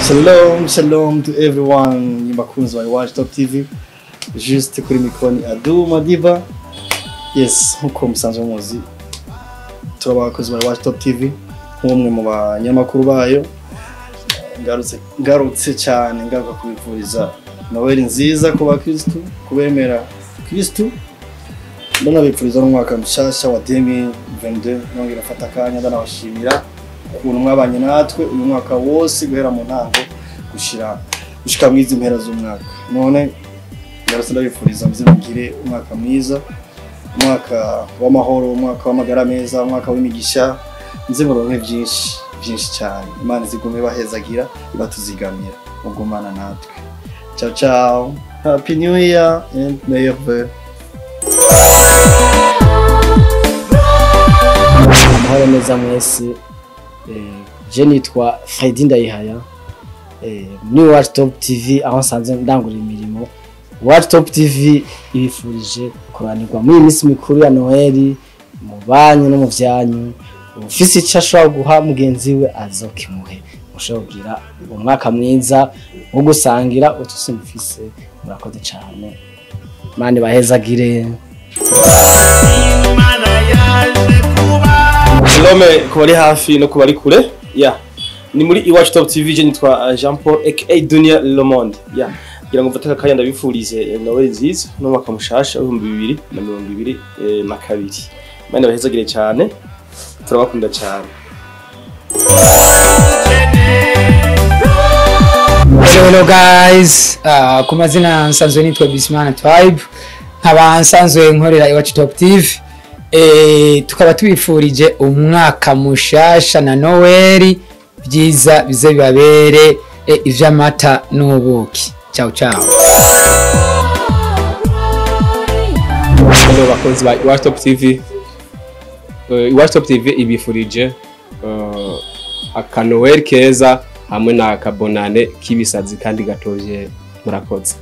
Shalom, shalom to everyone. Bakunzi ba Iwacu Top TV. Juste kuri micro ni Adu Madiba. Yes, nkuko musanzwe muzi, turaba abakozi ba Iwacu Top TV, nk'umwe mu banyamakuru bayo. Ngarutse cyane ngaruka kubifuriza Noel nziza ku bakristu, kubemera Kristu. Ndanabifuriza n'umwaka mushasha wa 2022. Nongera mfata akanya ndanabashimira ukuntu mwabanye natwe uyu mwaka wose, guhera mu ntango gushika mwizi mpera z'umwaka. None ngarutse ndabifuriza muze mugire umwaka mwiza, umwaka w'amahoro, umwaka w'amagara meza, umwaka w'imigisha, muze muronke byinshi byinshi cyane. Imana izigume bahezagira, ibatuzigamira, mugumana natwe. Ciao ciao, happy new year and meilleurs vœux. Amahoro neza mwese. Je nitwa Fredy Ndayihaya, muri Iwacu Top TV aho nsanzwe ndangura imirimo. Iwacu Top TV ibifurije kuranirwa muri iyi minsi mikuru ya Noheli mu banyu no mu vyanyu. Ufise ico ashobora guha mugenzi we azokimuhe, mushobora kugira umwaka mwiza wo gusangira utuse mufise. Murakoze cane, Imana ibahezagire. Shalom ku bari hafi no ku bari kure. Yeah. Ni muri Iwacu Top TV, je nitwa Jean Paul aka Dunia Le Monde. Yeah. Ngira ngo mfate akanya ndabifurize Noel nziza n'umwaka mushasha w'2022. Imana ibahezagire cyane. Turabakunda cyane. Hello guys, ku mazina nsanzwe nitwa Bismana Tribe, nkaba nsanzwe nkorera Iwacu Top TV. Tukaba tubifurije umwaka mushasha na Noeli byiza bize bibabere ivy'amata n'ubuki. Ciao ciao. Hello bakunzi ba Iwacu Top TV. Iwacu Top TV ibifurije akanoel keza hamwe na kabonane k'ibisazi kandi gatovye. Murakoze.